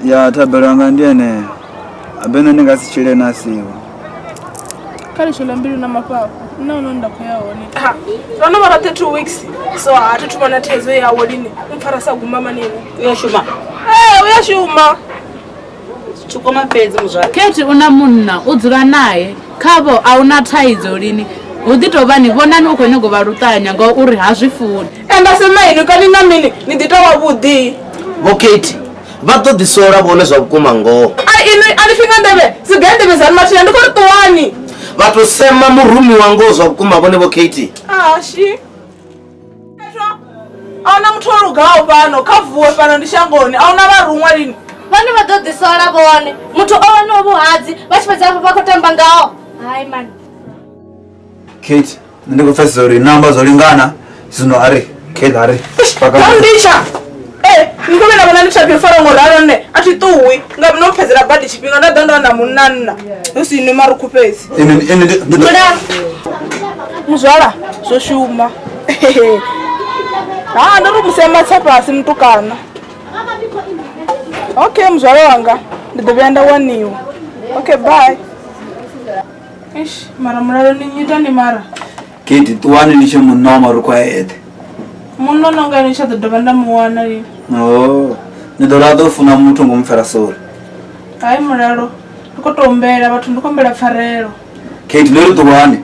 Ya thabelo yanga ndi yeneyo. Abe nṋe ndi nga si tshile na siho. Kha ḽi shela mbilu na mafhafhu. Nṋe hone nda khou ya hone. Ha, ro no vha roṱhe 2 weeks. So a thi thu vhona thaidzo yawe lini. U mpfara sa guma manini. U ya shuma? Ee, u ya shuma. Tshikoma fhedzi muzwala. Kate u na munna u dzula nae. Khavho a una thaidzo lini. Hu ḓi tou vha ni vhonani u khou nyago vha luṱanya ngauri ha zwi funi. Enda sema inwi kani na mini ni ḓi tou wavhuḓi. Vho Kate vha ḓo ḓi sola vhone zwa vhukuma ngoho. Ai inwi a ni pfi nga nḓevhe, sigai nḓevhe dzanu mathina ndi khou ri ṱuwani. Vha tou sema murumiwa ngoho zwa vhukuma vhone Vho Kate. Ashi. A huna muthu o lugaho fhano, kha vuwe fhano ndi shangoni, a huna vharuṅwa lini. Vhone vha ḓo ḓi sola vhone. Muthu o wanaho vhuhadzi vha tshi fhedza hafha vha khou tamba ngaho. Hai mani. Kate, nṋe ndi khou pfesesa uri namba zwo lingana zwino a ri Kate a ri. Nditsha. Ni khou vhona vhona ndi tshaphi fara ngo ralo nne a thi ṱuwi nga no mphedzela badi tshifhinga nda ḓa ndo wana munna nna hu si inwi marukhu fhedzi. Muzwala zwo shuma. Ha ndo ri musema tsa fhasi mutukana. Okay muzwala wanga ndi ḓo vhuya nda waniwa. Okay bye. Eish mara mulalo ni nyita ni mara. Kate ṱuwani ni tshe munna wa marukhu a eṱhe. Munna nonga ni tsha ḓo dovha nda mu wana lini. Oh, ni ḓo laṱa u funa muthu ngo mupfela sorry. Hai mulalo, ndi khou tou humbela vhathu ndi khou humbela pfarelo. Kate ndo ri ṱuwani.